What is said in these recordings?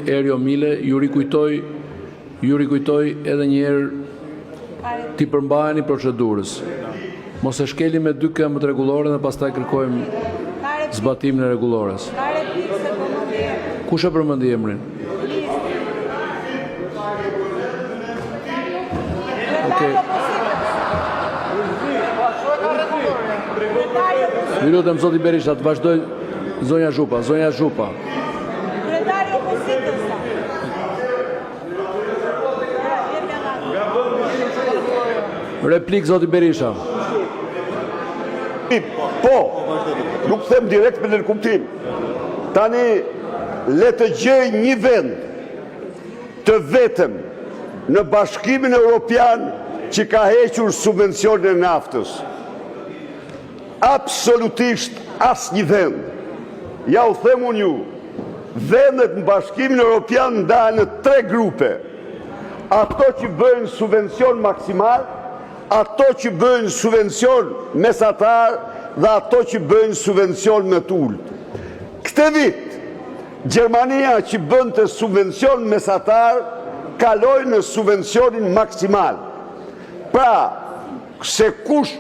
Erjo Mile. Ju rikujtoj, ju rikujtoj edhe një herë t'i përmbaheni procedurës. Mos e shkelim me dy këmbët Rregulloren dhe pastaj kërkojmë zbatimin e Rregullores. Kush e përmendi emrin? Okej. Ju lutem, zoti Berisha, të vazhdojë zonja Zhupa, zonja Zhupa. Kryetari i opozitës. Replikë zoti Berisha. Po, nuk them direkt me nënkuptim. Tani, le të gjejë një vend të vetëm në Bashkimin Europian që ka hequr subvencionin e naftës. Absolutisht asnjë vend. Ja u them unë ju, vendet në Bashkimin Europian ndahen në tre grupe. Ato që bëjnë subvencion maksimal, ato që bëjnë subvencion mesatar dhe ato që bëjnë subvencion më të ulët. Këtë vit, Gjermania që bënte subvencion mesatar, kaloi në subvencionin maksimal. Pra, se kush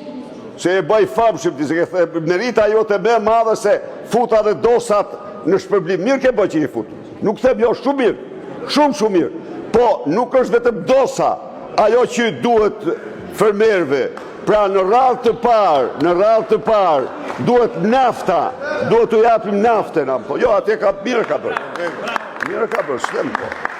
se e bëj famshëm ti, se ke merita jote më e madhe se futa dhe dosat në shpërblim. Mirë ke bërë që i fut. Nuk them jo, shumë mirë. Shumë shumë mirë. Po nuk është vetëm dosa ajo që duhet fermerëve. Pra në radhë të parë, në radhë të parë, duhet nafta, duhet t'u japim naftën. Po jo, atje ka mirë ka bërë. Mirë ka bërë, s'them po.